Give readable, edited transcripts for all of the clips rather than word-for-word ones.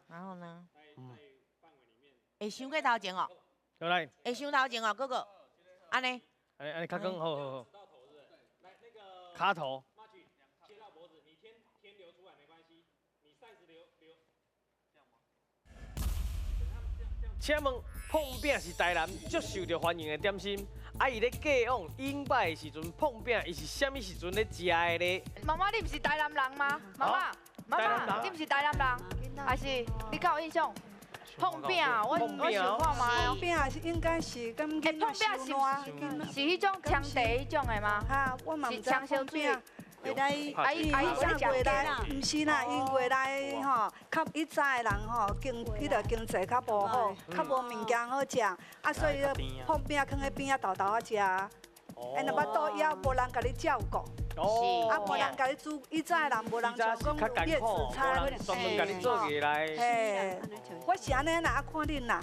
然後呢？會傷過頭前哦。好來。會傷頭前哦，哥哥。按呢。按呢按呢較剛好好好。卡頭。請問膨餅是台南足受著歡迎的點心，啊，伊咧過往應擺的時陣，膨餅伊是啥物時陣咧食的咧？媽媽，你毋是台南人嗎？媽媽，媽媽，你毋是台南人，還是你敢有印象？膨餅，我想看覓哦。膨餅是應該是咁。欸，膨餅是是彼種戕茶彼種的嗎？哈，我嘛毋知膨餅。會來，阿姨阿姨過來，毋是啦，因過來吼，較以早的人吼，經彼個經濟較無好，較無物件好食，啊，所以膨餅囥佇邊仔沓沓仔食。欸，若腹肚枵，無人共你照顧，啊，無人共你煮，以早的人無人像講有月子餐，專門共你做起來。嘿，我是按呢啦，啊，看恁啦。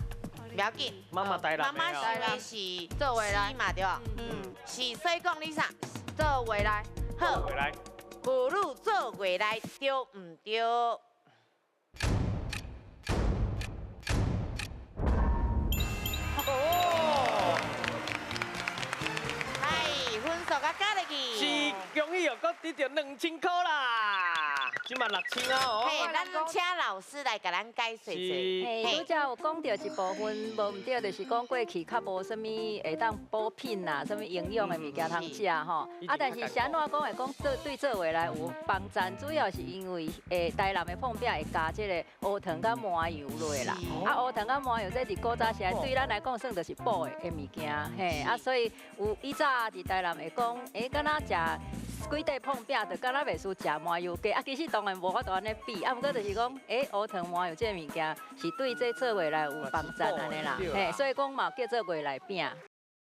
不要緊，媽媽台南媽媽想的是做話來嘛對無？嗯，是，所以講你啥？做話來。好，婦女做月來對毋對？哦，哎，分數佮加入去。是，恭喜哦，閣得著2000箍啦，這馬6000啊哦。嘿，咱請老師來共咱解說者。嘿，拄才有講著一部分無毋對，就是講過去較無啥物會當補品啦，啥物營養的物件通食吼。啊，但是是按怎講會講做對做話來有幫助，主要是因為台南的膨餅會加這个烏糖佮麻油落啦。啊，烏糖佮麻油這佇古早時代對咱來講算就是補的物件，嘿。啊，所以有以早佇台南會講，欸，敢若食幾塊膨餅，就敢若袂輸食麻油雞。啊，其實當然無法度按呢比，啊，毋過就是講，欸，烏糖麻油這个物件是對這做話來有幫助按呢啦，嘿，所以講嘛叫做月來餅。